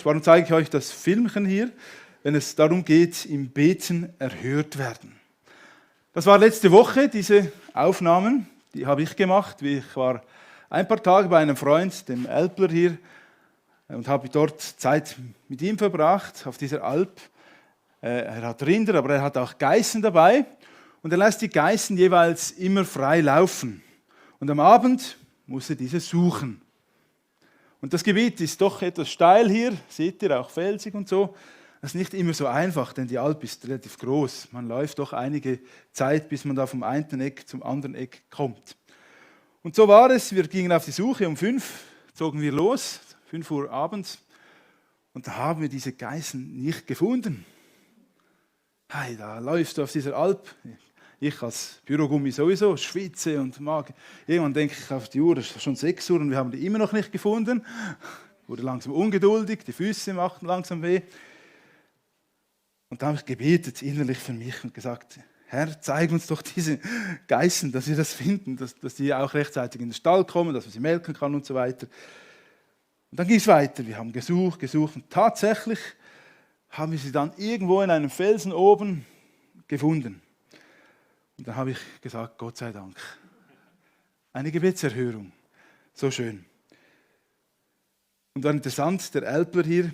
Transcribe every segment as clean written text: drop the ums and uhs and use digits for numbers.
Warum zeige ich euch das Filmchen hier, wenn es darum geht, im Beten erhört werden? Das war letzte Woche, diese Aufnahmen, die habe ich gemacht. Ich war ein paar Tage bei einem Freund, dem Elpler hier, und habe dort Zeit mit ihm verbracht, auf dieser Alp. Er hat Rinder, aber er hat auch Geißen dabei. Und er lässt die Geißen jeweils immer frei laufen. Und am Abend muss er diese suchen. Und das Gebiet ist doch etwas steil hier, seht ihr, auch felsig und so. Das ist nicht immer so einfach, denn die Alp ist relativ groß. Man läuft doch einige Zeit, bis man da vom einen Eck zum anderen Eck kommt. Und so war es, wir gingen auf die Suche, um 5 zogen wir los, 5 Uhr abends. Und da haben wir diese Geißen nicht gefunden. Hey, da läufst du auf dieser Alp. Ich als Bürogummi sowieso, schwitze und mag. Irgendwann denke ich auf die Uhr, es ist schon 6 Uhr und wir haben die immer noch nicht gefunden. Wurde langsam ungeduldig, die Füße machten langsam weh. Und da habe ich gebetet innerlich für mich und gesagt, Herr, zeig uns doch diese Geißen, dass wir das finden, dass die auch rechtzeitig in den Stall kommen, dass man sie melken kann und so weiter. Und dann ging es weiter. Wir haben gesucht und tatsächlich haben wir sie dann irgendwo in einem Felsen oben gefunden. Und dann habe ich gesagt, Gott sei Dank. Eine Gebetserhörung. So schön. Und war interessant, der Elpler hier,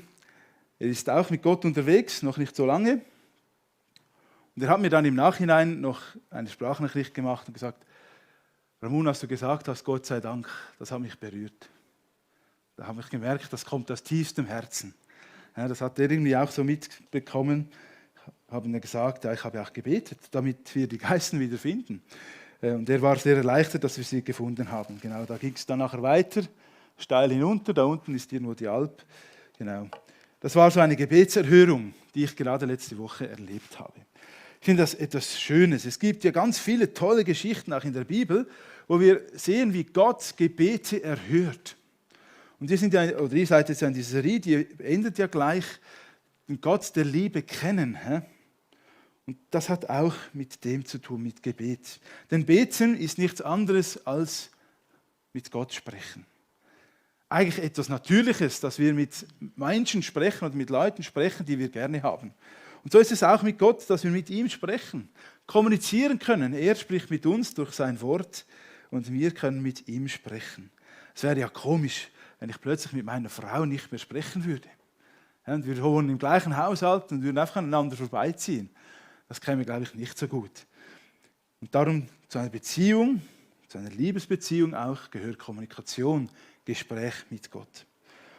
er ist auch mit Gott unterwegs, noch nicht so lange. Und er hat mir dann im Nachhinein noch eine Sprachnachricht gemacht und gesagt, Ramon, was du gesagt hast, Gott sei Dank, das hat mich berührt. Da habe ich gemerkt, das kommt aus tiefstem Herzen. Ja, das hat er irgendwie auch so mitbekommen. Haben wir gesagt, ja, ich habe auch gebetet, damit wir die Geißen wieder finden. Und er war sehr erleichtert, dass wir sie gefunden haben. Genau, da ging es dann nachher weiter, steil hinunter, da unten ist irgendwo die Alp. Genau. Das war so eine Gebetserhörung, die ich gerade letzte Woche erlebt habe. Ich finde das etwas Schönes. Es gibt ja ganz viele tolle Geschichten auch in der Bibel, wo wir sehen, wie Gott Gebete erhört. Und ihr seid jetzt in dieser Serie, die endet ja gleich, den Gott der Liebe kennen. Und das hat auch mit dem zu tun, mit Gebet. Denn Beten ist nichts anderes als mit Gott sprechen. Eigentlich etwas Natürliches, dass wir mit Menschen sprechen und mit Leuten sprechen, die wir gerne haben. Und so ist es auch mit Gott, dass wir mit ihm sprechen, kommunizieren können. Er spricht mit uns durch sein Wort und wir können mit ihm sprechen. Es wäre ja komisch, wenn ich plötzlich mit meiner Frau nicht mehr sprechen würde. Und wir wohnen im gleichen Haushalt und würden einfach aneinander vorbeiziehen. Das käme, glaube ich, nicht so gut. Und darum zu einer Beziehung, zu einer Liebesbeziehung auch, gehört Kommunikation, Gespräch mit Gott.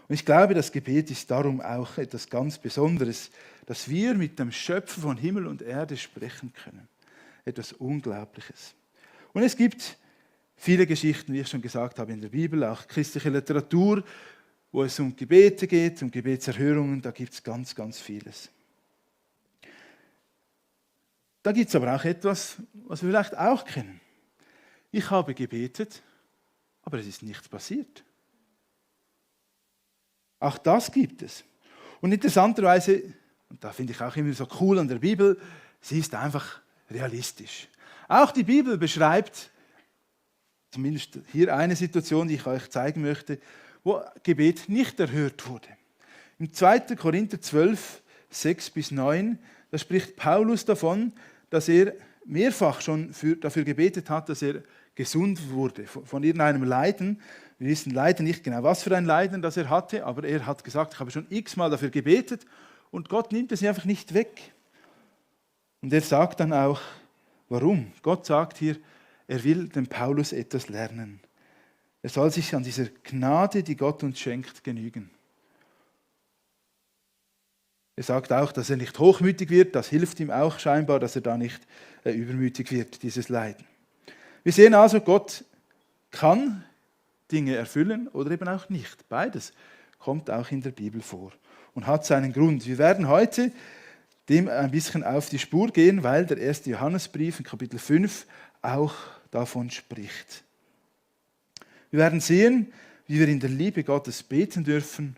Und ich glaube, das Gebet ist darum auch etwas ganz Besonderes, dass wir mit dem Schöpfer von Himmel und Erde sprechen können. Etwas Unglaubliches. Und es gibt viele Geschichten, wie ich schon gesagt habe, in der Bibel, auch christliche Literatur, wo es um Gebete geht, um Gebetserhörungen, da gibt es ganz, ganz vieles. Da gibt es aber auch etwas, was wir vielleicht auch kennen. Ich habe gebetet, aber es ist nichts passiert. Auch das gibt es. Und interessanterweise, und da finde ich auch immer so cool an der Bibel, sie ist einfach realistisch. Auch die Bibel beschreibt, zumindest hier eine Situation, die ich euch zeigen möchte, wo Gebet nicht erhört wurde. Im 2. Korinther 12, 6-9, da spricht Paulus davon, dass er mehrfach schon dafür gebetet hat, dass er gesund wurde von irgendeinem Leiden. Wir wissen leider nicht genau, was für ein Leiden das er hatte, aber er hat gesagt, ich habe schon x-mal dafür gebetet und Gott nimmt es einfach nicht weg. Und er sagt dann auch, warum? Gott sagt hier, er will dem Paulus etwas lernen. Er soll sich an dieser Gnade, die Gott uns schenkt, genügen. Er sagt auch, dass er nicht hochmütig wird, das hilft ihm auch scheinbar, dass er da nicht übermütig wird, dieses Leiden. Wir sehen also, Gott kann Dinge erfüllen oder eben auch nicht. Beides kommt auch in der Bibel vor und hat seinen Grund. Wir werden heute dem ein bisschen auf die Spur gehen, weil der 1. Johannesbrief in Kapitel 5 auch davon spricht. Wir werden sehen, wie wir in der Liebe Gottes beten dürfen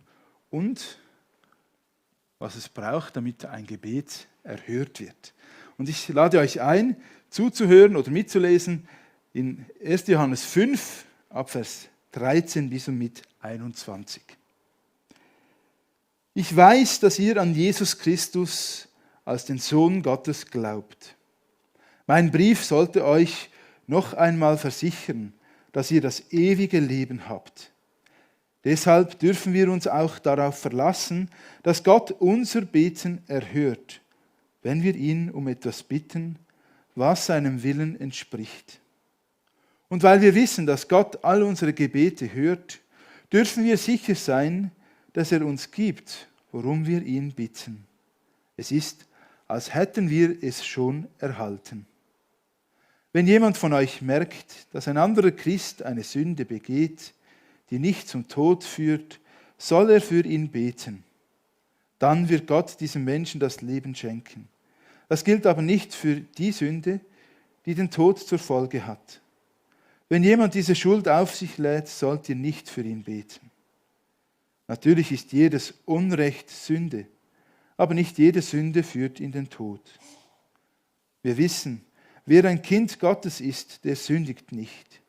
und was es braucht, damit ein Gebet erhört wird. Und ich lade euch ein, zuzuhören oder mitzulesen in 1. Johannes 5, ab Vers 13 bis und mit 21. Ich weiß, dass ihr an Jesus Christus als den Sohn Gottes glaubt. Mein Brief sollte euch noch einmal versichern, dass ihr das ewige Leben habt. Deshalb dürfen wir uns auch darauf verlassen, dass Gott unser Beten erhört, wenn wir ihn um etwas bitten, was seinem Willen entspricht. Und weil wir wissen, dass Gott all unsere Gebete hört, dürfen wir sicher sein, dass er uns gibt, worum wir ihn bitten. Es ist, als hätten wir es schon erhalten. Wenn jemand von euch merkt, dass ein anderer Christ eine Sünde begeht, die nicht zum Tod führt, soll er für ihn beten. Dann wird Gott diesem Menschen das Leben schenken. Das gilt aber nicht für die Sünde, die den Tod zur Folge hat. Wenn jemand diese Schuld auf sich lädt, sollt ihr nicht für ihn beten. Natürlich ist jedes Unrecht Sünde, aber nicht jede Sünde führt in den Tod. Wir wissen, wer ein Kind Gottes ist, der sündigt nicht,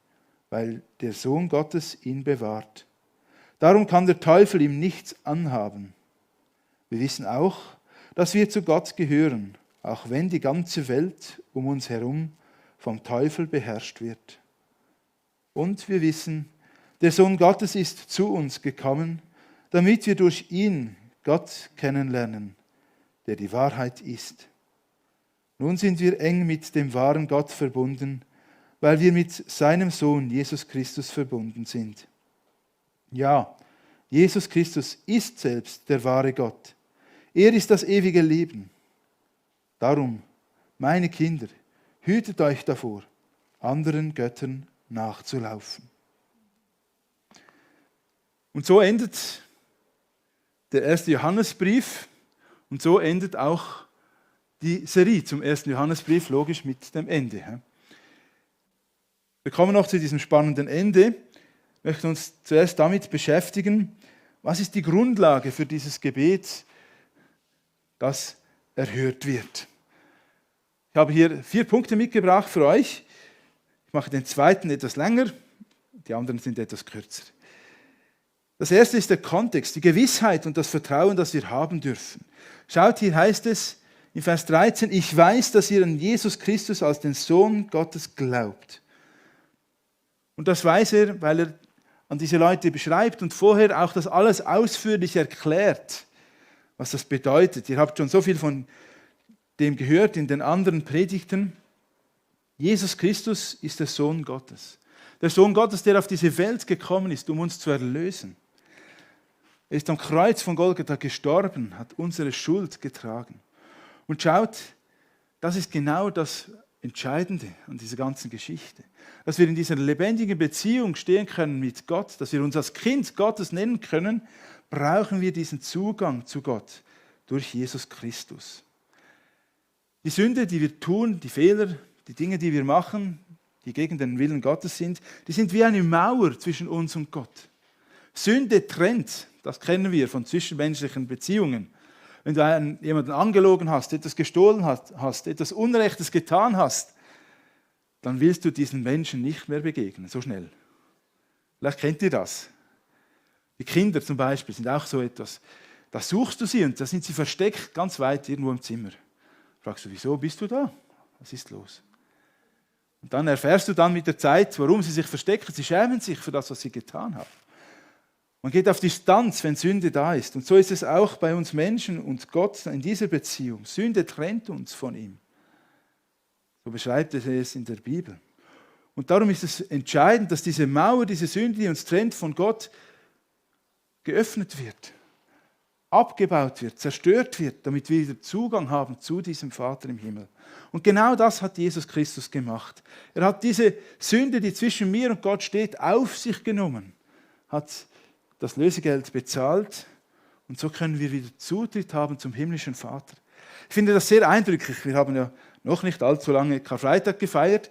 weil der Sohn Gottes ihn bewahrt. Darum kann der Teufel ihm nichts anhaben. Wir wissen auch, dass wir zu Gott gehören, auch wenn die ganze Welt um uns herum vom Teufel beherrscht wird. Und wir wissen, der Sohn Gottes ist zu uns gekommen, damit wir durch ihn Gott kennenlernen, der die Wahrheit ist. Nun sind wir eng mit dem wahren Gott verbunden, weil wir mit seinem Sohn Jesus Christus verbunden sind. Ja, Jesus Christus ist selbst der wahre Gott. Er ist das ewige Leben. Darum, meine Kinder, hütet euch davor, anderen Göttern nachzulaufen. Und so endet der 1. Johannesbrief und so endet auch die Serie zum 1. Johannesbrief, logisch mit dem Ende. Wir kommen noch zu diesem spannenden Ende. Wir möchten uns zuerst damit beschäftigen, was ist die Grundlage für dieses Gebet, das erhört wird. Ich habe hier 4 Punkte mitgebracht für euch. Ich mache den zweiten etwas länger, die anderen sind etwas kürzer. Das erste ist der Kontext, die Gewissheit und das Vertrauen, das wir haben dürfen. Schaut, hier heißt es in Vers 13, ich weiß, dass ihr an Jesus Christus als den Sohn Gottes glaubt. Und das weiß er, weil er an diese Leute beschreibt und vorher auch das alles ausführlich erklärt, was das bedeutet. Ihr habt schon so viel von dem gehört in den anderen Predigten. Jesus Christus ist der Sohn Gottes. Der Sohn Gottes, der auf diese Welt gekommen ist, um uns zu erlösen. Er ist am Kreuz von Golgatha gestorben, hat unsere Schuld getragen. Und schaut, das ist genau das Entscheidende an dieser ganzen Geschichte. Dass wir in dieser lebendigen Beziehung stehen können mit Gott, dass wir uns als Kind Gottes nennen können, brauchen wir diesen Zugang zu Gott durch Jesus Christus. Die Sünde, die wir tun, die Fehler, die Dinge, die wir machen, die gegen den Willen Gottes sind, die sind wie eine Mauer zwischen uns und Gott. Sünde trennt, das kennen wir von zwischenmenschlichen Beziehungen. Wenn du jemanden angelogen hast, etwas gestohlen hast, etwas Unrechtes getan hast, dann willst du diesen Menschen nicht mehr begegnen, so schnell. Vielleicht kennt ihr das. Die Kinder zum Beispiel sind auch so etwas. Da suchst du sie und da sind sie versteckt, ganz weit irgendwo im Zimmer. Fragst du, wieso bist du da? Was ist los? Und dann erfährst du dann mit der Zeit, warum sie sich verstecken. Sie schämen sich für das, was sie getan haben. Man geht auf Distanz, wenn Sünde da ist. Und so ist es auch bei uns Menschen und Gott in dieser Beziehung. Sünde trennt uns von ihm. So beschreibt er es in der Bibel. Und darum ist es entscheidend, dass diese Mauer, diese Sünde, die uns trennt von Gott, geöffnet wird, abgebaut wird, zerstört wird, damit wir wieder Zugang haben zu diesem Vater im Himmel. Und genau das hat Jesus Christus gemacht. Er hat diese Sünde, die zwischen mir und Gott steht, auf sich genommen, hat das Lösegeld bezahlt und so können wir wieder Zutritt haben zum himmlischen Vater. Ich finde das sehr eindrücklich. Wir haben ja noch nicht allzu lange Karfreitag gefeiert.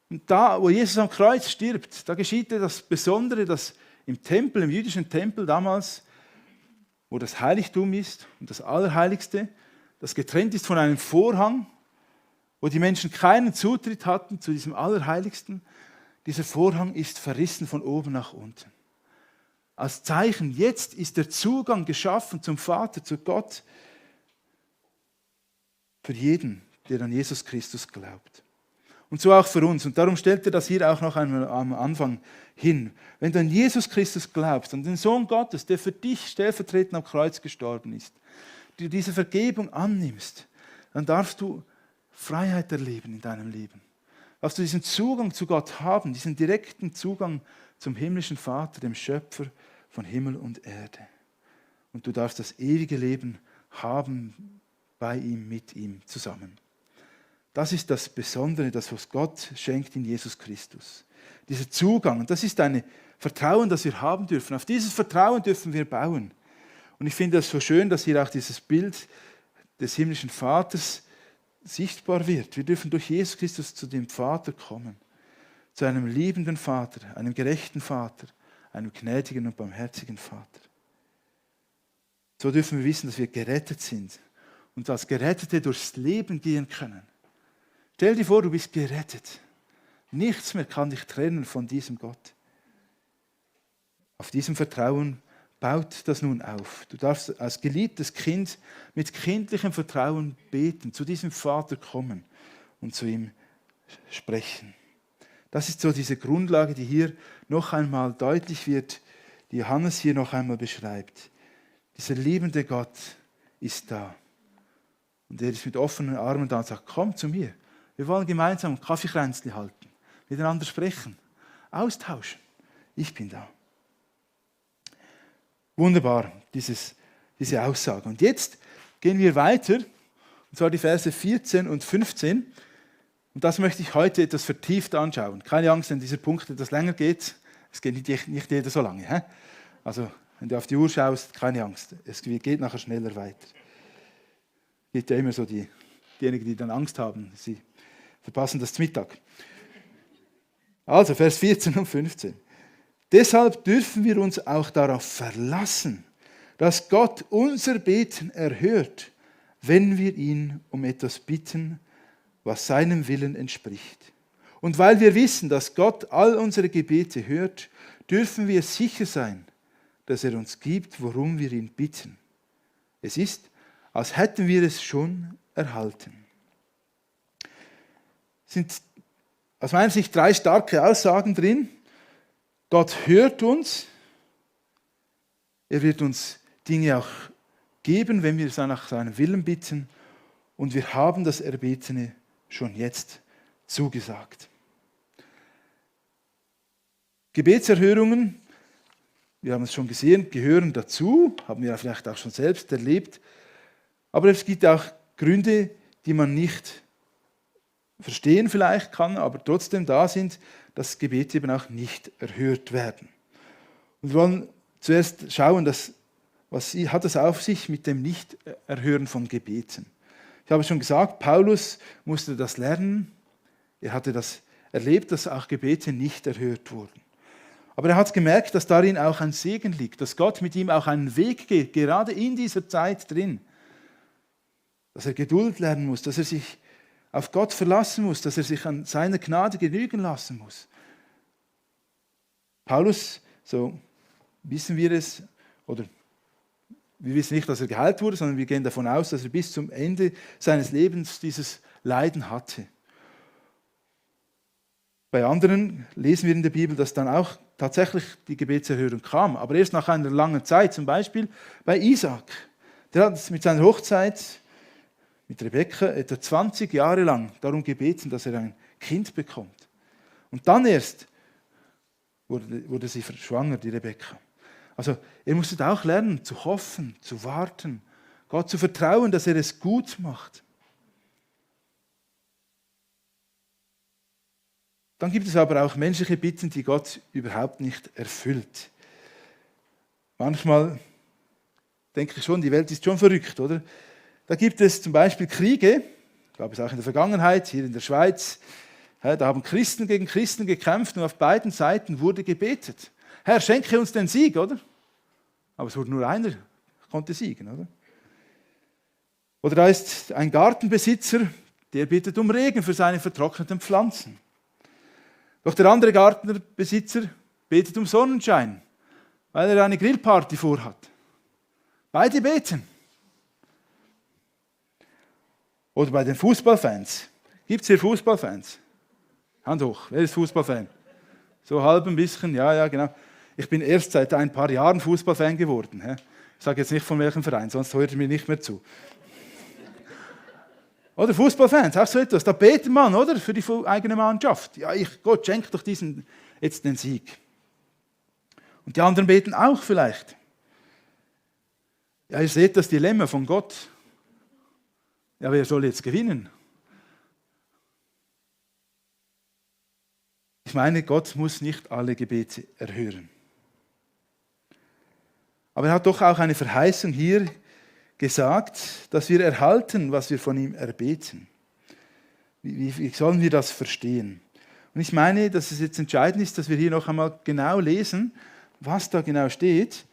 Und da, wo Jesus am Kreuz stirbt, da geschieht das Besondere, dass im Tempel, im jüdischen Tempel damals, wo das Heiligtum ist und das Allerheiligste, das getrennt ist von einem Vorhang, wo die Menschen keinen Zutritt hatten zu diesem Allerheiligsten. Dieser Vorhang ist verrissen von oben nach unten. als Zeichen, jetzt ist der Zugang geschaffen zum Vater, zu Gott, für jeden, der an Jesus Christus glaubt. Und so auch für uns. Und darum stellt er das hier auch noch einmal am Anfang hin. Wenn du an Jesus Christus glaubst, an den Sohn Gottes, der für dich stellvertretend am Kreuz gestorben ist, du diese Vergebung annimmst, dann darfst du Freiheit erleben in deinem Leben. Darfst du diesen Zugang zu Gott haben, diesen direkten Zugang zum himmlischen Vater, dem Schöpfer von Himmel und Erde. Und du darfst das ewige Leben haben bei ihm, mit ihm zusammen. Das ist das Besondere, das was Gott schenkt in Jesus Christus. Dieser Zugang, und das ist ein Vertrauen, das wir haben dürfen. Auf dieses Vertrauen dürfen wir bauen. Und ich finde es so schön, dass hier auch dieses Bild des himmlischen Vaters sichtbar wird. Wir dürfen durch Jesus Christus zu dem Vater kommen. Zu einem liebenden Vater, einem gerechten Vater, einem gnädigen und barmherzigen Vater. So dürfen wir wissen, dass wir gerettet sind und als Gerettete durchs Leben gehen können. Stell dir vor, du bist gerettet. Nichts mehr kann dich trennen von diesem Gott. Auf diesem Vertrauen baut das nun auf. Du darfst als geliebtes Kind mit kindlichem Vertrauen beten, zu diesem Vater kommen und zu ihm sprechen. Das ist so diese Grundlage, die hier noch einmal deutlich wird, die Johannes hier noch einmal beschreibt. Dieser liebende Gott ist da. Und er ist mit offenen Armen da und sagt, komm zu mir. Wir wollen gemeinsam Kaffeekränzchen halten, miteinander sprechen, austauschen. Ich bin da. Wunderbar, diese Aussage. Und jetzt gehen wir weiter, und zwar die Verse 14 und 15. Und das möchte ich heute etwas vertieft anschauen. Keine Angst, wenn dieser Punkt etwas länger geht. Es geht nicht jeder so lange. He? Also, wenn du auf die Uhr schaust, keine Angst. Es geht nachher schneller weiter. Es gibt ja immer so diejenigen, die dann Angst haben. Sie verpassen das zum Mittag. Also, Vers 14 und 15. Deshalb dürfen wir uns auch darauf verlassen, dass Gott unser Beten erhört, wenn wir ihn um etwas bitten, was seinem Willen entspricht. Und weil wir wissen, dass Gott all unsere Gebete hört, dürfen wir sicher sein, dass er uns gibt, worum wir ihn bitten. Es ist, als hätten wir es schon erhalten. Es sind aus meiner Sicht 3 starke Aussagen drin. Gott hört uns. Er wird uns Dinge auch geben, wenn wir nach seinem Willen bitten. Und wir haben das Erbetene schon jetzt zugesagt. Gebetserhörungen, wir haben es schon gesehen, gehören dazu, haben wir vielleicht auch schon selbst erlebt. Aber es gibt auch Gründe, die man nicht verstehen vielleicht kann, aber trotzdem da sind, dass Gebete eben auch nicht erhört werden. Und wir wollen zuerst schauen, was hat es auf sich mit dem Nicht-Erhören von Gebeten. Ich habe schon gesagt, Paulus musste das lernen. Er hatte das erlebt, dass auch Gebete nicht erhört wurden. Aber er hat gemerkt, dass darin auch ein Segen liegt, dass Gott mit ihm auch einen Weg geht, gerade in dieser Zeit drin. Dass er Geduld lernen muss, dass er sich auf Gott verlassen muss, dass er sich an seiner Gnade genügen lassen muss. Paulus, so wissen wir es, oder wir wissen nicht, dass er geheilt wurde, sondern wir gehen davon aus, dass er bis zum Ende seines Lebens dieses Leiden hatte. Bei anderen lesen wir in der Bibel, dass dann auch tatsächlich die Gebetserhörung kam, aber erst nach einer langen Zeit, zum Beispiel bei Isaak. Der hat mit seiner Hochzeit mit Rebekka etwa 20 Jahre lang darum gebeten, dass er ein Kind bekommt. Und dann erst wurde sie schwanger, die Rebekka. Also er musste auch lernen, zu hoffen, zu warten, Gott zu vertrauen, dass er es gut macht. Dann gibt es aber auch menschliche Bitten, die Gott überhaupt nicht erfüllt. Manchmal denke ich schon, die Welt ist schon verrückt, oder? Da gibt es zum Beispiel Kriege, gab es auch in der Vergangenheit, hier in der Schweiz. Da haben Christen gegen Christen gekämpft und auf beiden Seiten wurde gebetet. Herr, schenke uns den Sieg, oder? Aber es wurde nur einer, konnte siegen, oder? Oder da ist ein Gartenbesitzer, der bittet um Regen für seine vertrockneten Pflanzen. Doch der andere Gartenbesitzer betet um Sonnenschein. weil er eine Grillparty vorhat. Beide beten. Oder bei den Fußballfans. Gibt es hier Fußballfans? Hand hoch, wer ist Fußballfan? So halb ein bisschen, ja, genau. Ich bin erst seit ein paar Jahren Fußballfan geworden. Ich sage jetzt nicht von welchem Verein, sonst hört ihr mir nicht mehr zu. Oder Fußballfans, auch so etwas. Da betet man, oder? Für die eigene Mannschaft. Ja, Gott schenkt doch diesen jetzt den Sieg. Und die anderen beten auch vielleicht. Ja, ihr seht das Dilemma von Gott. Ja, wer soll jetzt gewinnen? Ich meine, Gott muss nicht alle Gebete erhören. Aber er hat doch auch eine Verheißung hier gesagt, dass wir erhalten, was wir von ihm erbeten. Wie sollen wir das verstehen? Und ich meine, dass es jetzt entscheidend ist, dass wir hier noch einmal genau lesen, was da genau steht.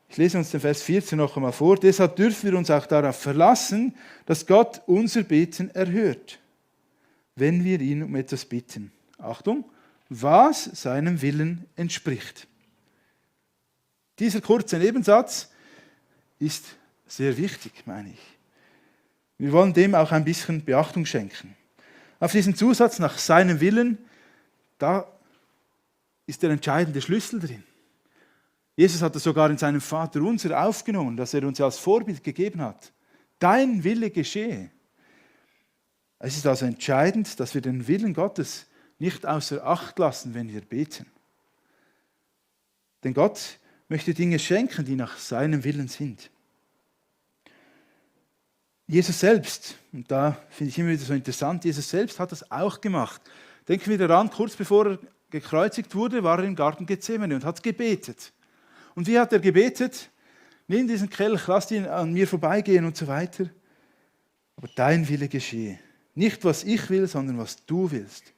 Ich lese uns den Vers 14 noch einmal vor. Deshalb dürfen wir uns auch darauf verlassen, dass Gott unser Beten erhört, wenn wir ihn um etwas bitten. Achtung, was seinem Willen entspricht. Dieser kurze Nebensatz ist sehr wichtig, meine ich. Wir wollen dem auch ein bisschen Beachtung schenken. Auf diesen Zusatz nach seinem Willen, da ist der entscheidende Schlüssel drin. Jesus hat es sogar in seinem Vaterunser aufgenommen, das er uns als Vorbild gegeben hat. Dein Wille geschehe. Es ist also entscheidend, dass wir den Willen Gottes nicht außer Acht lassen, wenn wir beten. Denn Gott möchte Dinge schenken, die nach seinem Willen sind. Jesus selbst, und da finde ich immer wieder so interessant, Jesus selbst hat das auch gemacht. Denken wir daran, kurz bevor er gekreuzigt wurde, war er im Garten Gethsemane und hat gebetet. Und wie hat er gebetet? Nimm diesen Kelch, lass ihn an mir vorbeigehen und so weiter. Aber dein Wille geschehe. Nicht, was ich will, sondern was du willst.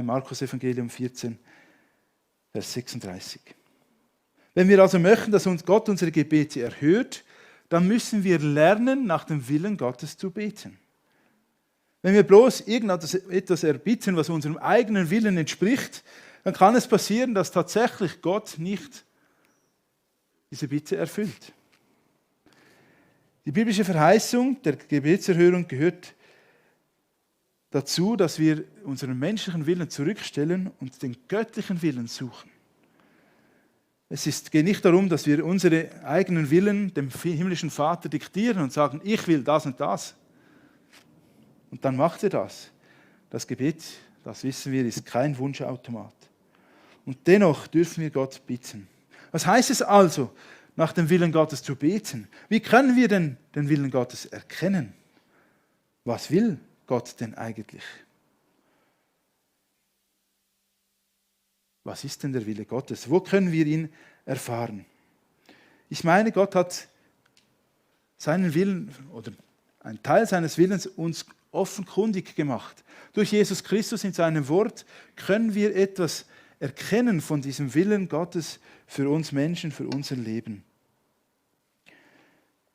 Markus Evangelium 14, Vers 36. Wenn wir also möchten, dass uns Gott unsere Gebete erhört, dann müssen wir lernen, nach dem Willen Gottes zu beten. Wenn wir bloß irgendetwas erbitten, was unserem eigenen Willen entspricht, dann kann es passieren, dass tatsächlich Gott nicht diese Bitte erfüllt. Die biblische Verheißung der Gebetserhörung gehört dazu, dass wir unseren menschlichen Willen zurückstellen und den göttlichen Willen suchen. Geht nicht darum, dass wir unsere eigenen Willen dem himmlischen Vater diktieren und sagen, ich will das und das. Und dann macht er das. Das Gebet, das wissen wir, ist kein Wunschautomat. Und dennoch dürfen wir Gott bitten. Was heißt es also, nach dem Willen Gottes zu beten? Wie können wir denn den Willen Gottes erkennen? Was will Gott denn eigentlich? Was ist denn der Wille Gottes? Wo können wir ihn erfahren? Ich meine, Gott hat seinen Willen oder einen Teil seines Willens uns offenkundig gemacht. Durch Jesus Christus in seinem Wort können wir etwas erkennen von diesem Willen Gottes für uns Menschen, für unser Leben.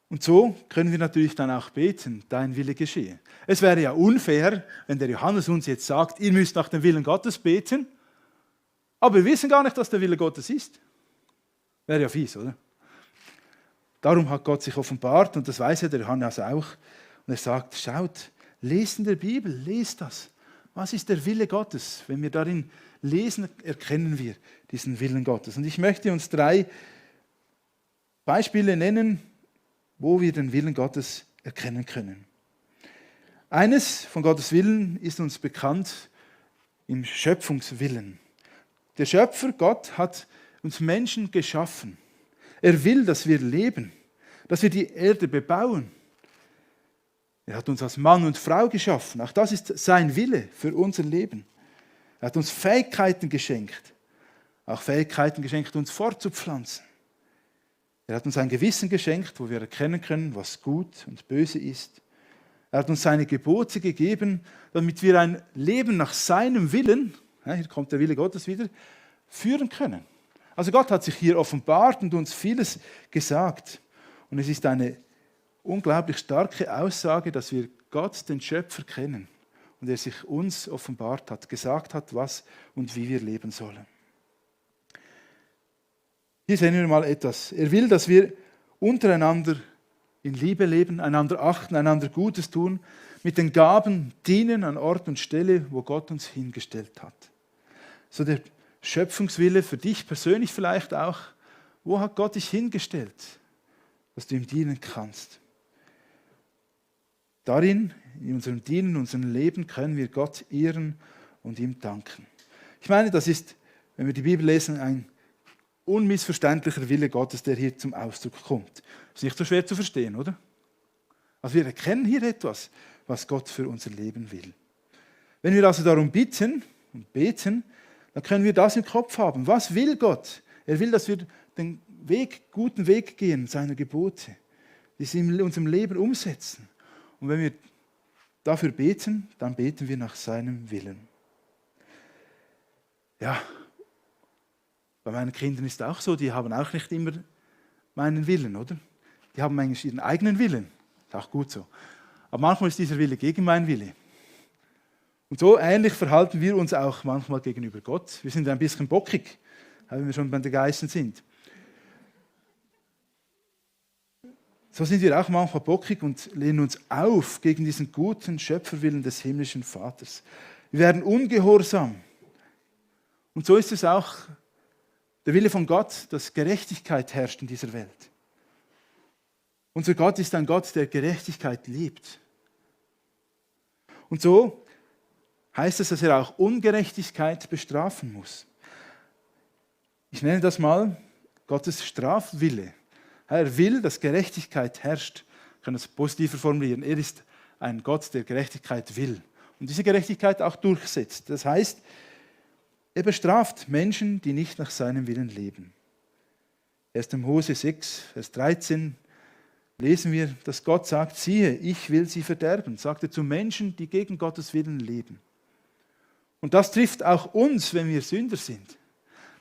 Und so können wir natürlich dann auch beten, dein Wille geschehe. Es wäre ja unfair, wenn der Johannes uns jetzt sagt, ihr müsst nach dem Willen Gottes beten, aber wir wissen gar nicht, was der Wille Gottes ist. Wäre ja fies, oder? Darum hat Gott sich offenbart und das weiß ja der Johannes auch. Und er sagt, schaut, lest in der Bibel, lest das. Was ist der Wille Gottes? Wenn wir darin lesen, erkennen wir diesen Willen Gottes. Und ich möchte uns 3 Beispiele nennen, wo wir den Willen Gottes erkennen können. Eines von Gottes Willen ist uns bekannt im Schöpfungswillen. Der Schöpfer, Gott, hat uns Menschen geschaffen. Er will, dass wir leben, dass wir die Erde bebauen. Er hat uns als Mann und Frau geschaffen. Auch das ist sein Wille für unser Leben. Er hat uns Fähigkeiten geschenkt. Auch Fähigkeiten geschenkt, uns fortzupflanzen. Er hat uns ein Gewissen geschenkt, wo wir erkennen können, was gut und böse ist. Er hat uns seine Gebote gegeben, damit wir ein Leben nach seinem Willen, hier kommt der Wille Gottes wieder, führen können. Also Gott hat sich hier offenbart und uns vieles gesagt. Und es ist eine unglaublich starke Aussage, dass wir Gott, den Schöpfer, kennen und er sich uns offenbart hat, gesagt hat, was und wie wir leben sollen. Hier sehen wir mal etwas. Er will, dass wir untereinander in Liebe leben, einander achten, einander Gutes tun, mit den Gaben dienen an Ort und Stelle, wo Gott uns hingestellt hat. So der Schöpfungswille für dich persönlich vielleicht auch. Wo hat Gott dich hingestellt, dass du ihm dienen kannst? Darin, in unserem Dienen, in unserem Leben, können wir Gott ehren und ihm danken. Ich meine, das ist, wenn wir die Bibel lesen, ein unmissverständlicher Wille Gottes, der hier zum Ausdruck kommt. Ist nicht so schwer zu verstehen, oder? Also wir erkennen hier etwas, was Gott für unser Leben will. Wenn wir also darum bitten und beten, dann können wir das im Kopf haben. Was will Gott? Er will, dass wir den guten Weg gehen, seiner Gebote, die sie in unserem Leben umsetzen. Und wenn wir dafür beten, dann beten wir nach seinem Willen. Ja, bei meinen Kindern ist es auch so, die haben auch nicht immer meinen Willen, oder? Die haben eigentlich ihren eigenen Willen. Ist auch gut so. Aber manchmal ist dieser Wille gegen meinen Wille. Und so ähnlich verhalten wir uns auch manchmal gegenüber Gott. Wir sind ein bisschen bockig, wenn wir schon bei den Geistern sind. So sind wir auch manchmal bockig und lehnen uns auf gegen diesen guten Schöpferwillen des himmlischen Vaters. Wir werden ungehorsam. Und so ist es auch der Wille von Gott, dass Gerechtigkeit herrscht in dieser Welt. Unser Gott ist ein Gott, der Gerechtigkeit liebt. Und so heißt es, dass er auch Ungerechtigkeit bestrafen muss. Ich nenne das mal Gottes Strafwille. Er will, dass Gerechtigkeit herrscht. Ich kann das positiver formulieren. Er ist ein Gott, der Gerechtigkeit will. Und diese Gerechtigkeit auch durchsetzt. Das heißt, er bestraft Menschen, die nicht nach seinem Willen leben. 1. Mose 6, Vers 13 lesen wir, dass Gott sagt, siehe, ich will sie verderben, sagt er zu Menschen, die gegen Gottes Willen leben. Und das trifft auch uns, wenn wir Sünder sind,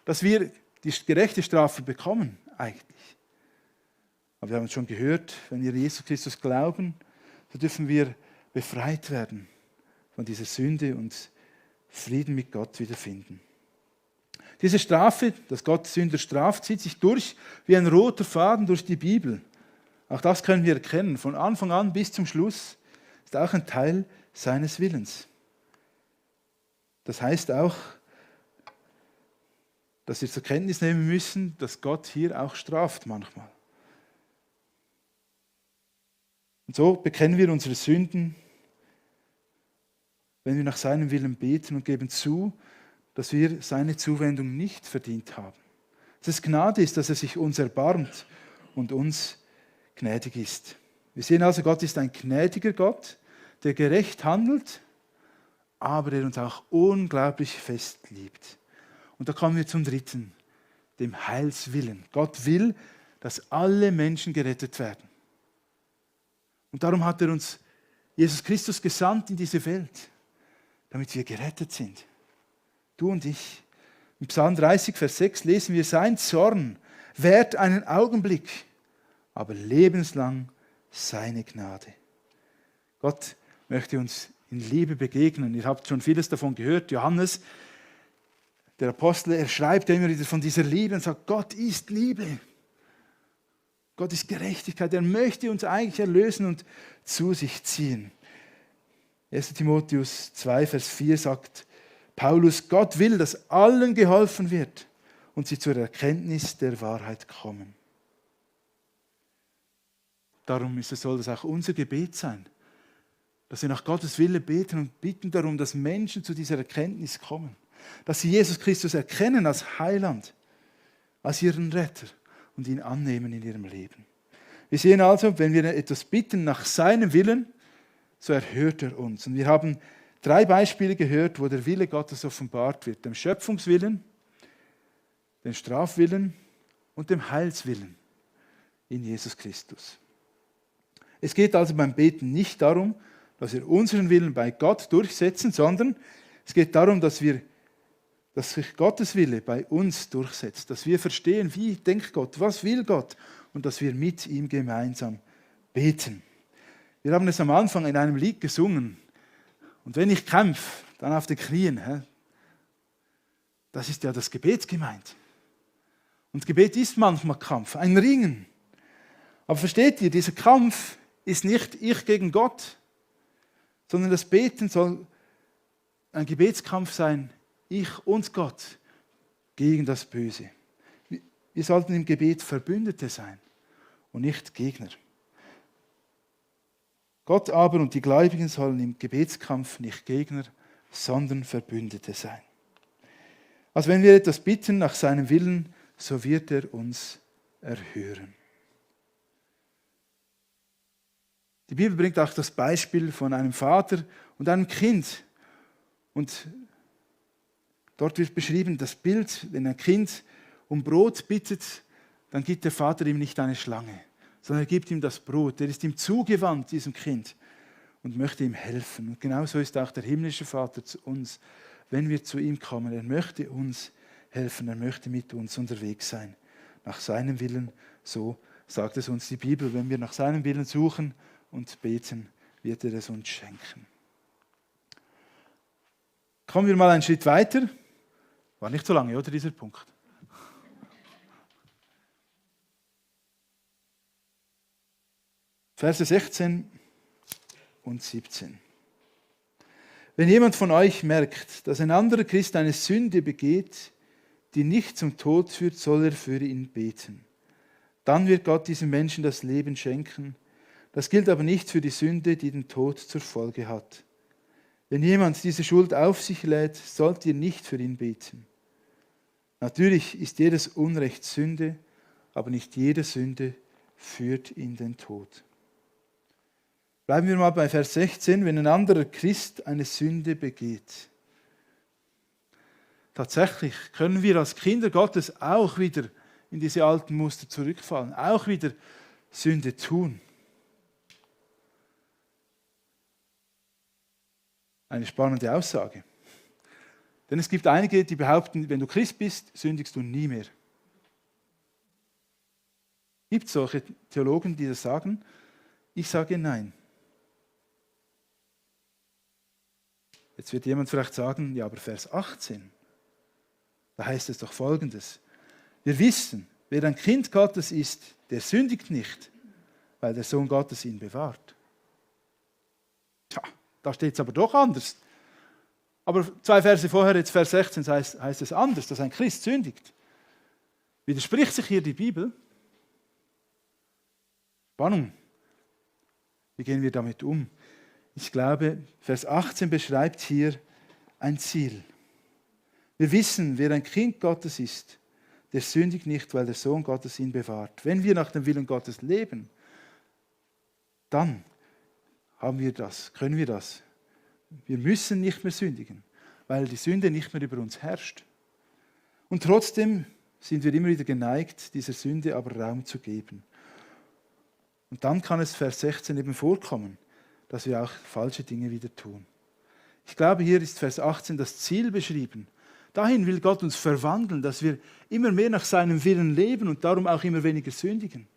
dass wir die gerechte Strafe bekommen eigentlich. Aber wir haben es schon gehört, wenn wir Jesus Christus glauben, so dürfen wir befreit werden von dieser Sünde und Frieden mit Gott wiederfinden. Diese Strafe, dass Gott Sünder straft, zieht sich durch wie ein roter Faden durch die Bibel. Auch das können wir erkennen. Von Anfang an bis zum Schluss ist auch ein Teil seines Willens. Das heißt auch, dass wir zur Kenntnis nehmen müssen, dass Gott hier auch straft manchmal. Und so bekennen wir unsere Sünden, wenn wir nach seinem Willen beten und geben zu, dass wir seine Zuwendung nicht verdient haben. Dass es Gnade ist, dass er sich uns erbarmt und uns gnädig ist. Wir sehen also, Gott ist ein gnädiger Gott, der gerecht handelt, aber der uns auch unglaublich fest liebt. Und da kommen wir zum dritten, dem Heilswillen. Gott will, dass alle Menschen gerettet werden. Und darum hat er uns Jesus Christus gesandt in diese Welt, damit wir gerettet sind. Du und ich. Im Psalm 30, Vers 6 lesen wir, sein Zorn währt einen Augenblick, aber lebenslang seine Gnade. Gott möchte uns in Liebe begegnen. Ihr habt schon vieles davon gehört. Johannes, der Apostel, er schreibt immer wieder von dieser Liebe und sagt, Gott ist Liebe. Gott ist Gerechtigkeit. Er möchte uns eigentlich erlösen und zu sich ziehen. 1. Timotheus 2, Vers 4 sagt Paulus, Gott will, dass allen geholfen wird und sie zur Erkenntnis der Wahrheit kommen. Darum soll das auch unser Gebet sein, dass wir nach Gottes Wille beten und bitten darum, dass Menschen zu dieser Erkenntnis kommen, dass sie Jesus Christus erkennen als Heiland, als ihren Retter und ihn annehmen in ihrem Leben. Wir sehen also, wenn wir etwas bitten nach seinem Willen, so erhört er uns. Und wir haben 3 Beispiele gehört, wo der Wille Gottes offenbart wird. Dem Schöpfungswillen, dem Strafwillen und dem Heilswillen in Jesus Christus. Es geht also beim Beten nicht darum, dass wir unseren Willen bei Gott durchsetzen, sondern es geht darum, dass sich Gottes Wille bei uns durchsetzt, dass wir verstehen, wie denkt Gott, was will Gott und dass wir mit ihm gemeinsam beten. Wir haben es am Anfang in einem Lied gesungen. Und wenn ich kämpfe, dann auf den Knien. Das ist ja das Gebet gemeint. Und Gebet ist manchmal Kampf, ein Ringen. Aber versteht ihr, dieser Kampf ist nicht ich gegen Gott, sondern das Beten soll ein Gebetskampf sein, ich und Gott gegen das Böse. Wir sollten im Gebet Verbündete sein und nicht Gegner. Gott aber und die Gläubigen sollen im Gebetskampf nicht Gegner, sondern Verbündete sein. Also wenn wir etwas bitten nach seinem Willen, so wird er uns erhören. Die Bibel bringt auch das Beispiel von einem Vater und einem Kind. Und dort wird beschrieben, das Bild, wenn ein Kind um Brot bittet, dann gibt der Vater ihm nicht eine Schlange, sondern er gibt ihm das Brot. Er ist ihm zugewandt, diesem Kind, und möchte ihm helfen. Und genauso ist auch der himmlische Vater zu uns, wenn wir zu ihm kommen. Er möchte uns helfen, er möchte mit uns unterwegs sein. Nach seinem Willen, so sagt es uns die Bibel. Wenn wir nach seinem Willen suchen und beten, wird er es uns schenken. Kommen wir mal einen Schritt weiter. War nicht so lange, oder, dieser Punkt? Verse 16 und 17. Wenn jemand von euch merkt, dass ein anderer Christ eine Sünde begeht, die nicht zum Tod führt, soll er für ihn beten. Dann wird Gott diesem Menschen das Leben schenken. Das gilt aber nicht für die Sünde, die den Tod zur Folge hat. Wenn jemand diese Schuld auf sich lädt, sollt ihr nicht für ihn beten. Natürlich ist jedes Unrecht Sünde, aber nicht jede Sünde führt in den Tod. Bleiben wir mal bei Vers 16. Wenn ein anderer Christ eine Sünde begeht. Tatsächlich können wir als Kinder Gottes auch wieder in diese alten Muster zurückfallen, auch wieder Sünde tun. Eine spannende Aussage. Denn es gibt einige, die behaupten, wenn du Christ bist, sündigst du nie mehr. Es gibt solche Theologen, die das sagen. Ich sage nein. Jetzt wird jemand vielleicht sagen, ja, aber Vers 18, da heißt es doch Folgendes. Wir wissen, wer ein Kind Gottes ist, der sündigt nicht, weil der Sohn Gottes ihn bewahrt. Tja, da steht es aber doch anders. Aber 2 Verse vorher, jetzt Vers 16, heißt es anders, dass ein Christ sündigt. Widerspricht sich hier die Bibel? Spannung. Wie gehen wir damit um? Ich glaube, Vers 18 beschreibt hier ein Ziel. Wir wissen, wer ein Kind Gottes ist, der sündigt nicht, weil der Sohn Gottes ihn bewahrt. Wenn wir nach dem Willen Gottes leben, dann haben wir das, können wir das. Wir müssen nicht mehr sündigen, weil die Sünde nicht mehr über uns herrscht. Und trotzdem sind wir immer wieder geneigt, dieser Sünde aber Raum zu geben. Und dann kann es Vers 16 eben vorkommen, dass wir auch falsche Dinge wieder tun. Ich glaube, hier ist Vers 18 das Ziel beschrieben. Dahin will Gott uns verwandeln, dass wir immer mehr nach seinem Willen leben und darum auch immer weniger sündigen.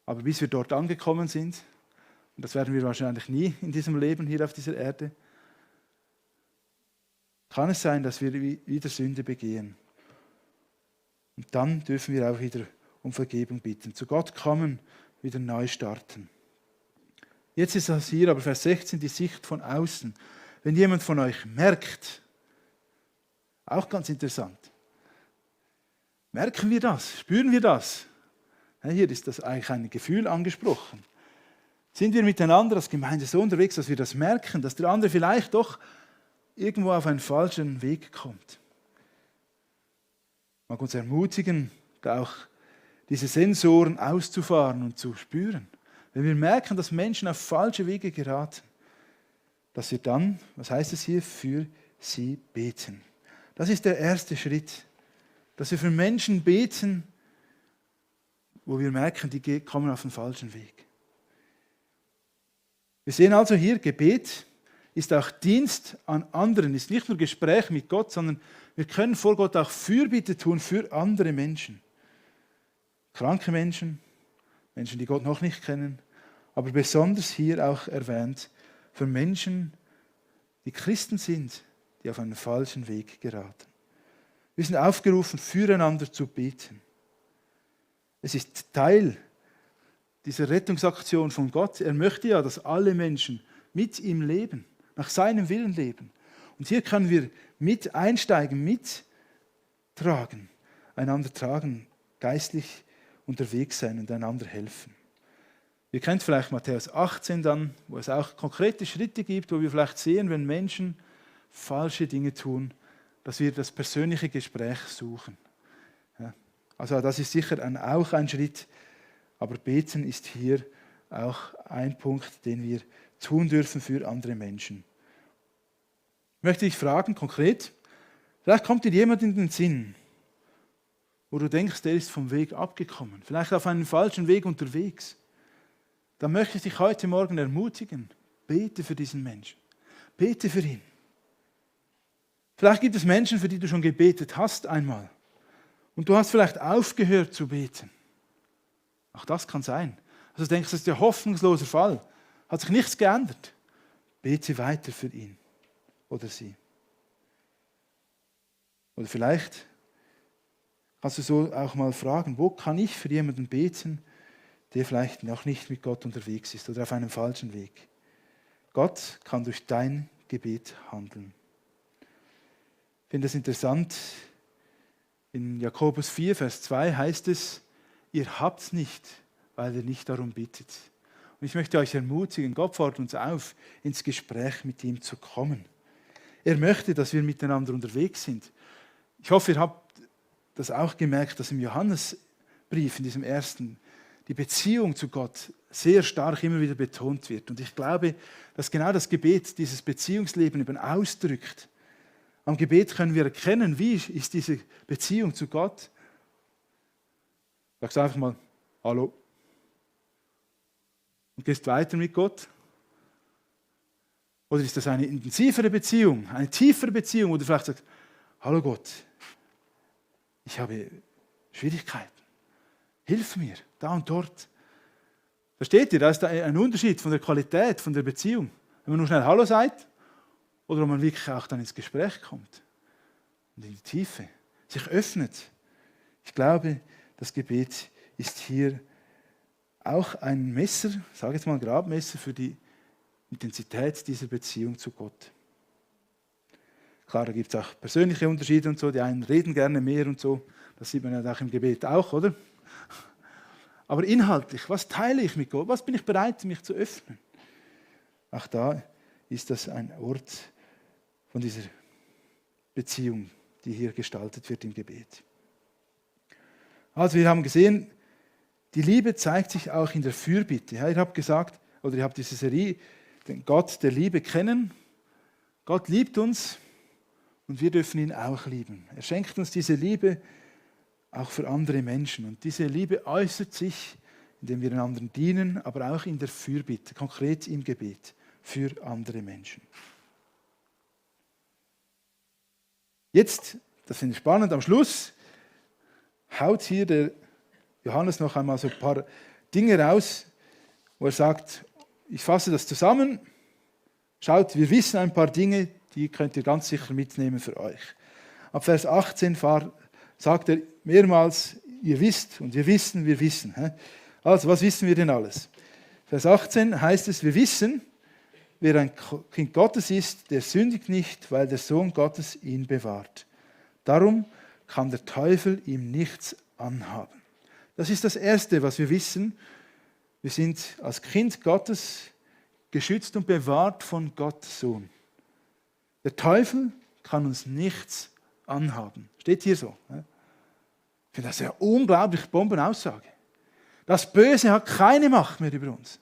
Aber bis wir dort angekommen sind, und das werden wir wahrscheinlich nie in diesem Leben hier auf dieser Erde, kann es sein, dass wir wieder Sünde begehen. Und dann dürfen wir auch wieder um Vergebung bitten. Zu Gott kommen, wieder neu starten. Jetzt ist das hier, aber Vers 16, die Sicht von außen. Wenn jemand von euch merkt, auch ganz interessant, merken wir das, spüren wir das? Ja, hier ist das eigentlich ein Gefühl angesprochen. Sind wir miteinander als Gemeinde so unterwegs, dass wir das merken, dass der andere vielleicht doch irgendwo auf einen falschen Weg kommt? Ich mag uns ermutigen, da auch diese Sensoren auszufahren und zu spüren. Wenn wir merken, dass Menschen auf falsche Wege geraten, dass wir dann, was heißt es hier, für sie beten. Das ist der erste Schritt, dass wir für Menschen beten, wo wir merken, die kommen auf den falschen Weg. Wir sehen also hier, Gebet ist auch Dienst an anderen, ist nicht nur Gespräch mit Gott, sondern wir können vor Gott auch Fürbitte tun für andere Menschen. Kranke Menschen, Menschen, die Gott noch nicht kennen, aber besonders hier auch erwähnt für Menschen, die Christen sind, die auf einen falschen Weg geraten. Wir sind aufgerufen, füreinander zu beten. Es ist Teil dieser Rettungsaktion von Gott. Er möchte ja, dass alle Menschen mit ihm leben, nach seinem Willen leben. Und hier können wir mit einsteigen, mittragen, einander tragen, geistlich unterwegs sein und einander helfen. Ihr kennt vielleicht Matthäus 18 dann, wo es auch konkrete Schritte gibt, wo wir vielleicht sehen, wenn Menschen falsche Dinge tun, dass wir das persönliche Gespräch suchen. Ja, also das ist sicher auch ein Schritt, aber beten ist hier auch ein Punkt, den wir tun dürfen für andere Menschen. Ich möchte dich fragen, konkret, vielleicht kommt dir jemand in den Sinn, wo du denkst, der ist vom Weg abgekommen, vielleicht auf einem falschen Weg unterwegs. Dann möchte ich dich heute Morgen ermutigen, bete für diesen Menschen, bete für ihn. Vielleicht gibt es Menschen, für die du schon gebetet hast einmal und du hast vielleicht aufgehört zu beten. Auch das kann sein. Also du denkst, das ist der hoffnungsloser Fall, hat sich nichts geändert. Bete weiter für ihn oder sie. Oder vielleicht kannst du so auch mal fragen, wo kann ich für jemanden beten, der vielleicht noch nicht mit Gott unterwegs ist oder auf einem falschen Weg. Gott kann durch dein Gebet handeln. Ich finde es interessant, in Jakobus 4, Vers 2 heißt es, ihr habt's nicht, weil ihr nicht darum bittet. Und ich möchte euch ermutigen, Gott fordert uns auf, ins Gespräch mit ihm zu kommen. Er möchte, dass wir miteinander unterwegs sind. Ich hoffe, ihr habt das auch gemerkt, dass im Johannesbrief, in diesem ersten, die Beziehung zu Gott sehr stark immer wieder betont wird. Und ich glaube, dass genau das Gebet dieses Beziehungsleben eben ausdrückt. Am Gebet können wir erkennen, wie ist diese Beziehung zu Gott. Sagst einfach mal, hallo. Und gehst weiter mit Gott. Oder ist das eine intensivere Beziehung, eine tiefere Beziehung, wo du vielleicht sagst, hallo Gott, ich habe Schwierigkeiten. Hilf mir, da und dort. Versteht ihr, da ist ein Unterschied von der Qualität, von der Beziehung. Wenn man nur schnell Hallo sagt oder wenn man wirklich auch dann ins Gespräch kommt und in die Tiefe, sich öffnet. Ich glaube, das Gebet ist hier auch ein Messer, ich sage jetzt mal ein Gradmesser für die Intensität dieser Beziehung zu Gott. Klar, da gibt es auch persönliche Unterschiede und so, die einen reden gerne mehr und so, das sieht man ja auch im Gebet auch, oder? Aber inhaltlich, was teile ich mit Gott? Was bin ich bereit, mich zu öffnen? Auch da ist das ein Ort von dieser Beziehung, die hier gestaltet wird im Gebet. Also wir haben gesehen, die Liebe zeigt sich auch in der Fürbitte. Ja, ihr habt gesagt, oder ihr habt diese Serie, den Gott der Liebe kennen. Gott liebt uns und wir dürfen ihn auch lieben. Er schenkt uns diese Liebe auch für andere Menschen. Und diese Liebe äußert sich, indem wir einander dienen, aber auch in der Fürbitte, konkret im Gebet für andere Menschen. Jetzt, das finde ich spannend, am Schluss haut hier der Johannes noch einmal so ein paar Dinge raus, wo er sagt, ich fasse das zusammen, schaut, wir wissen ein paar Dinge, die könnt ihr ganz sicher mitnehmen für euch. Ab Vers 18 sagt er mehrmals, ihr wisst und wir wissen, wir wissen. Also, was wissen wir denn alles? Vers 18 heißt es, wir wissen, wer ein Kind Gottes ist, der sündigt nicht, weil der Sohn Gottes ihn bewahrt. Darum kann der Teufel ihm nichts anhaben. Das ist das Erste, was wir wissen. Wir sind als Kind Gottes geschützt und bewahrt von Gottes Sohn. Der Teufel kann uns nichts anhaben. Steht hier so. Ich finde das eine unglaublich Bombenaussage. Das Böse hat keine Macht mehr über uns.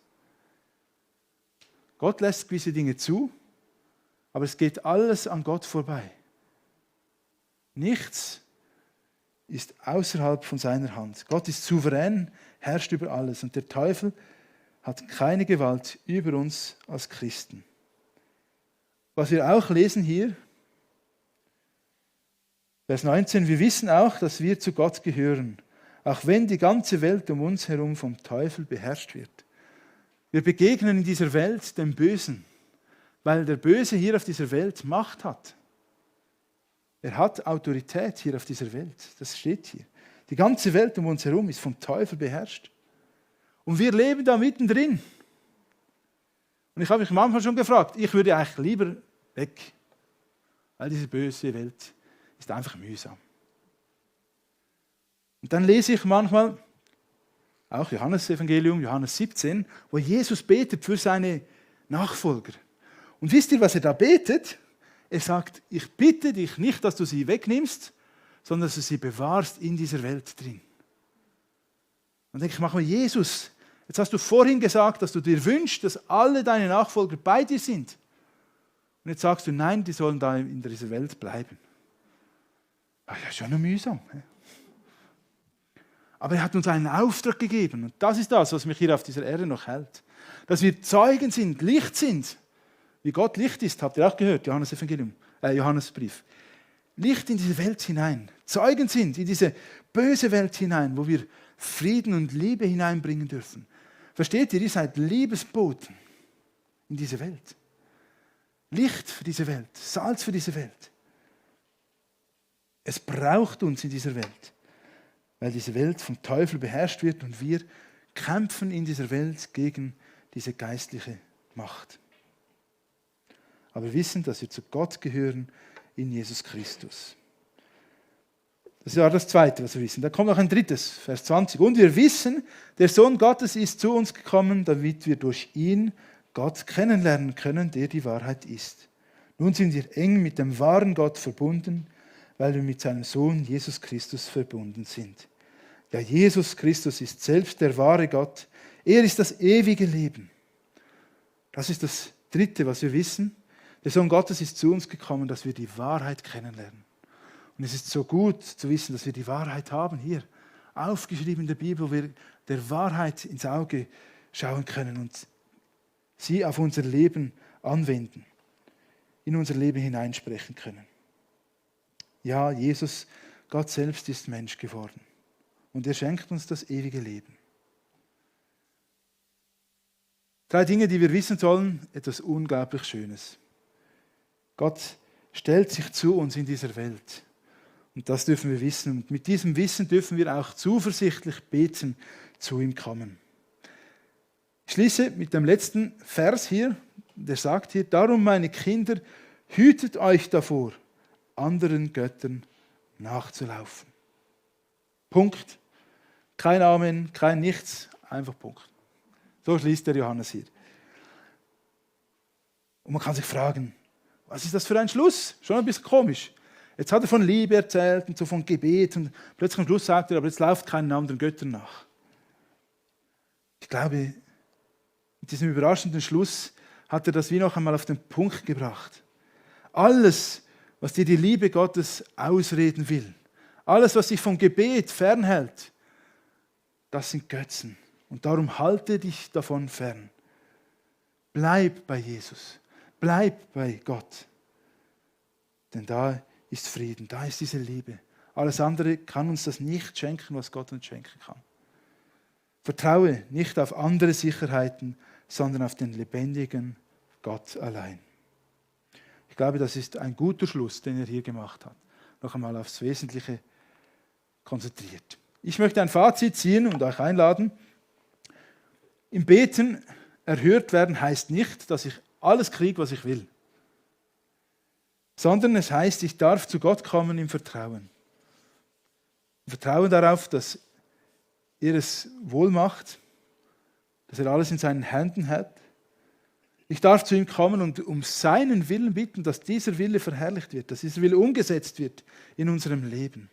Gott lässt gewisse Dinge zu, aber es geht alles an Gott vorbei. Nichts ist außerhalb von seiner Hand. Gott ist souverän, herrscht über alles und der Teufel hat keine Gewalt über uns als Christen. Was wir auch lesen hier, Vers 19, wir wissen auch, dass wir zu Gott gehören, auch wenn die ganze Welt um uns herum vom Teufel beherrscht wird. Wir begegnen in dieser Welt dem Bösen, weil der Böse hier auf dieser Welt Macht hat. Er hat Autorität hier auf dieser Welt. Das steht hier. Die ganze Welt um uns herum ist vom Teufel beherrscht. Und wir leben da mittendrin. Und ich habe mich manchmal schon gefragt, ich würde eigentlich lieber weg. Weil diese böse Welt ist einfach mühsam. Und dann lese ich manchmal, auch Johannes-Evangelium, Johannes 17, wo Jesus betet für seine Nachfolger. Und wisst ihr, was er da betet? Er sagt, ich bitte dich nicht, dass du sie wegnimmst, sondern dass du sie bewahrst in dieser Welt drin. Und dann denke ich manchmal, Jesus, jetzt hast du vorhin gesagt, dass du dir wünschst, dass alle deine Nachfolger bei dir sind. Und jetzt sagst du, nein, die sollen da in dieser Welt bleiben. Das ist schon noch mühsam. Aber er hat uns einen Auftrag gegeben. Und das ist das, was mich hier auf dieser Erde noch hält. Dass wir Zeugen sind, Licht sind. Wie Gott Licht ist, habt ihr auch gehört, Johannesbrief. Licht in diese Welt hinein. Zeugen sind in diese böse Welt hinein, wo wir Frieden und Liebe hineinbringen dürfen. Versteht ihr, ihr seid Liebesboten in diese Welt. Licht für diese Welt, Salz für diese Welt. Es braucht uns in dieser Welt, weil diese Welt vom Teufel beherrscht wird und wir kämpfen in dieser Welt gegen diese geistliche Macht. Aber wir wissen, dass wir zu Gott gehören in Jesus Christus. Das war das Zweite, was wir wissen. Da kommt noch ein drittes, Vers 20. Und wir wissen, der Sohn Gottes ist zu uns gekommen, damit wir durch ihn Gott kennenlernen können, der die Wahrheit ist. Nun sind wir eng mit dem wahren Gott verbunden, weil wir mit seinem Sohn Jesus Christus verbunden sind. Ja, Jesus Christus ist selbst der wahre Gott. Er ist das ewige Leben. Das ist das Dritte, was wir wissen. Der Sohn Gottes ist zu uns gekommen, dass wir die Wahrheit kennenlernen. Und es ist so gut zu wissen, dass wir die Wahrheit haben hier, aufgeschrieben in der Bibel, wo wir der Wahrheit ins Auge schauen können und sie auf unser Leben anwenden, in unser Leben hineinsprechen können. Ja, Jesus, Gott selbst ist Mensch geworden und er schenkt uns das ewige Leben. 3 Dinge, die wir wissen sollen, etwas unglaublich Schönes. Gott stellt sich zu uns in dieser Welt. Und das dürfen wir wissen. Und mit diesem Wissen dürfen wir auch zuversichtlich beten, zu ihm kommen. Ich schließe mit dem letzten Vers hier. Der sagt hier, darum meine Kinder, hütet euch davor, anderen Göttern nachzulaufen. Punkt. Kein Amen, kein Nichts, einfach Punkt. So schließt der Johannes hier. Und man kann sich fragen, was ist das für ein Schluss? Schon ein bisschen komisch. Jetzt hat er von Liebe erzählt und so von Gebet und plötzlich am Schluss sagt er, aber jetzt lauft keinen anderen Göttern nach. Ich glaube, mit diesem überraschenden Schluss hat er das wie noch einmal auf den Punkt gebracht. Alles, was dir die Liebe Gottes ausreden will, alles, was dich vom Gebet fernhält, das sind Götzen. Und darum halte dich davon fern. Bleib bei Jesus. Bleib bei Gott. Denn da ist Frieden, da ist diese Liebe. Alles andere kann uns das nicht schenken, was Gott uns schenken kann. Vertraue nicht auf andere Sicherheiten, sondern auf den lebendigen Gott allein. Ich glaube, das ist ein guter Schluss, den er hier gemacht hat. Noch einmal aufs Wesentliche konzentriert. Ich möchte ein Fazit ziehen und euch einladen. Im Beten erhört werden heißt nicht, dass ich alles kriege, was ich will. Sondern es heißt, ich darf zu Gott kommen im Vertrauen. Im Vertrauen darauf, dass er es wohl macht, dass er alles in seinen Händen hat. Ich darf zu ihm kommen und um seinen Willen bitten, dass dieser Wille verherrlicht wird, dass dieser Wille umgesetzt wird in unserem Leben.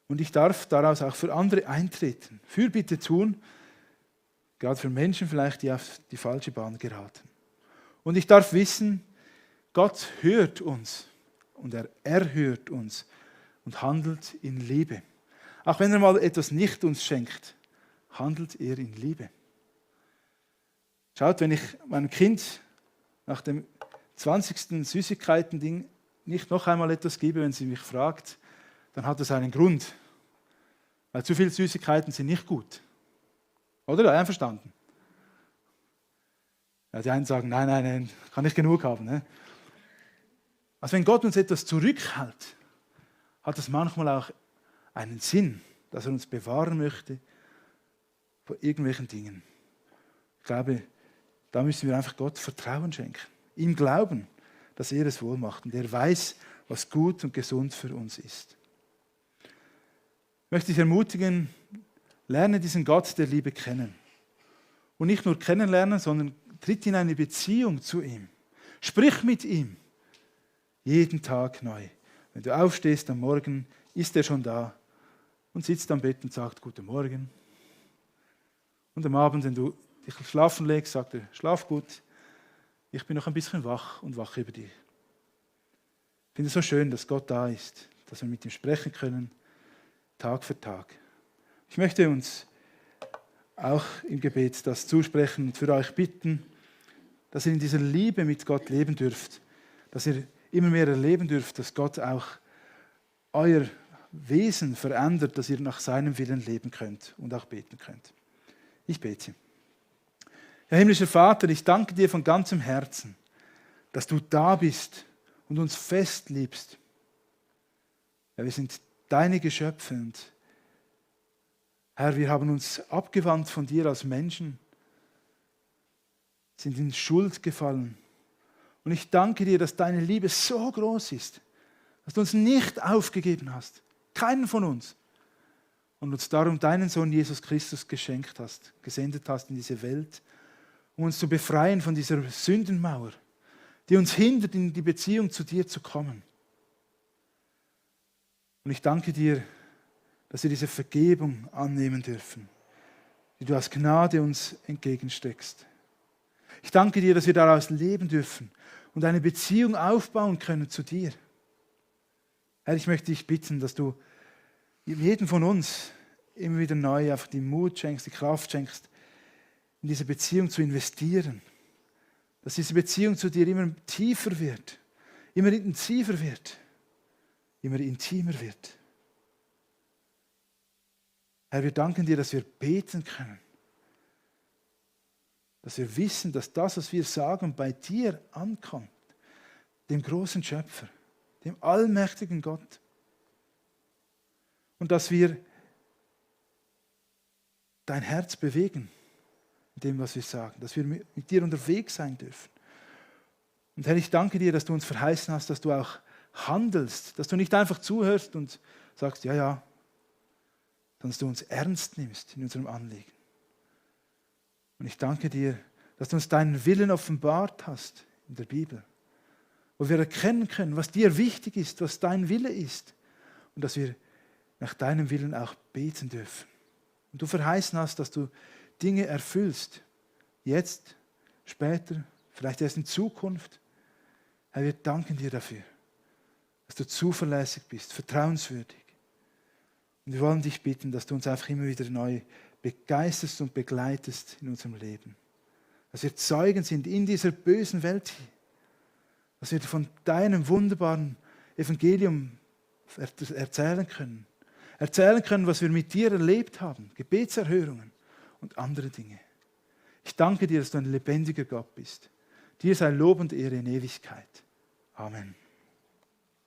Und ich darf daraus auch für andere eintreten, Fürbitte tun, gerade für Menschen vielleicht, die auf die falsche Bahn geraten. Und ich darf wissen, Gott hört uns und er erhört uns und handelt in Liebe. Auch wenn er mal etwas nicht uns schenkt, handelt er in Liebe. Schaut, wenn ich meinem Kind nach dem 20. Süßigkeiten-Ding nicht noch einmal etwas gebe, wenn sie mich fragt, dann hat das einen Grund. Weil zu viele Süßigkeiten sind nicht gut. Oder? Einverstanden? Ja, die einen sagen, nein, kann ich genug haben. Ne? Also wenn Gott uns etwas zurückhält, hat das manchmal auch einen Sinn, dass er uns bewahren möchte vor irgendwelchen Dingen. Ich glaube, da müssen wir einfach Gott Vertrauen schenken. Ihm glauben, dass er es wohl macht und er weiß, was gut und gesund für uns ist. Ich möchte dich ermutigen, lerne diesen Gott der Liebe kennen. Und nicht nur kennenlernen, sondern tritt in eine Beziehung zu ihm. Sprich mit ihm. Jeden Tag neu. Wenn du aufstehst am Morgen, ist er schon da und sitzt am Bett und sagt Guten Morgen. Und am Abend, wenn du dich schlafen legst, sagt er, schlaf gut, ich bin noch ein bisschen wach und wache über dich. Ich finde es so schön, dass Gott da ist, dass wir mit ihm sprechen können, Tag für Tag. Ich möchte uns auch im Gebet das zusprechen und für euch bitten, dass ihr in dieser Liebe mit Gott leben dürft, dass ihr immer mehr erleben dürft, dass Gott auch euer Wesen verändert, dass ihr nach seinem Willen leben könnt und auch beten könnt. Ich bete. Herr himmlischer Vater, ich danke dir von ganzem Herzen, dass du da bist und uns fest liebst. Ja, wir sind deine Geschöpfe und Herr, wir haben uns abgewandt von dir als Menschen, sind in Schuld gefallen. Und ich danke dir, dass deine Liebe so groß ist, dass du uns nicht aufgegeben hast, keinen von uns, und uns darum deinen Sohn Jesus Christus geschenkt hast, gesendet hast in diese Welt, um uns zu befreien von dieser Sündenmauer, die uns hindert, in die Beziehung zu dir zu kommen. Und ich danke dir, dass wir diese Vergebung annehmen dürfen, die du aus Gnade uns entgegensteckst. Ich danke dir, dass wir daraus leben dürfen und eine Beziehung aufbauen können zu dir. Herr, ich möchte dich bitten, dass du jedem von uns immer wieder neu einfach den Mut schenkst, die Kraft schenkst, in diese Beziehung zu investieren. Dass diese Beziehung zu dir immer tiefer wird, immer intensiver wird, immer intimer wird. Herr, wir danken dir, dass wir beten können. Dass wir wissen, dass das, was wir sagen, bei dir ankommt. Dem großen Schöpfer, dem allmächtigen Gott. Und dass wir dein Herz bewegen in dem, was wir sagen. Dass wir mit dir unterwegs sein dürfen. Und Herr, ich danke dir, dass du uns verheißen hast, dass du auch handelst. Dass du nicht einfach zuhörst und sagst, ja, ja. Sondern dass du uns ernst nimmst in unserem Anliegen. Und ich danke dir, dass du uns deinen Willen offenbart hast in der Bibel. Wo wir erkennen können, was dir wichtig ist, was dein Wille ist. Und dass wir nach deinem Willen auch beten dürfen. Und du verheißen hast, dass du Dinge erfüllst. Jetzt, später, vielleicht erst in Zukunft. Herr, wir danken dir dafür, dass du zuverlässig bist, vertrauenswürdig. Und wir wollen dich bitten, dass du uns einfach immer wieder neu begeisterst und begleitest in unserem Leben. Dass wir Zeugen sind in dieser bösen Welt hier. Dass wir von deinem wunderbaren Evangelium erzählen können. Erzählen können, was wir mit dir erlebt haben. Gebetserhörungen und andere Dinge. Ich danke dir, dass du ein lebendiger Gott bist. Dir sei Lob und Ehre in Ewigkeit. Amen.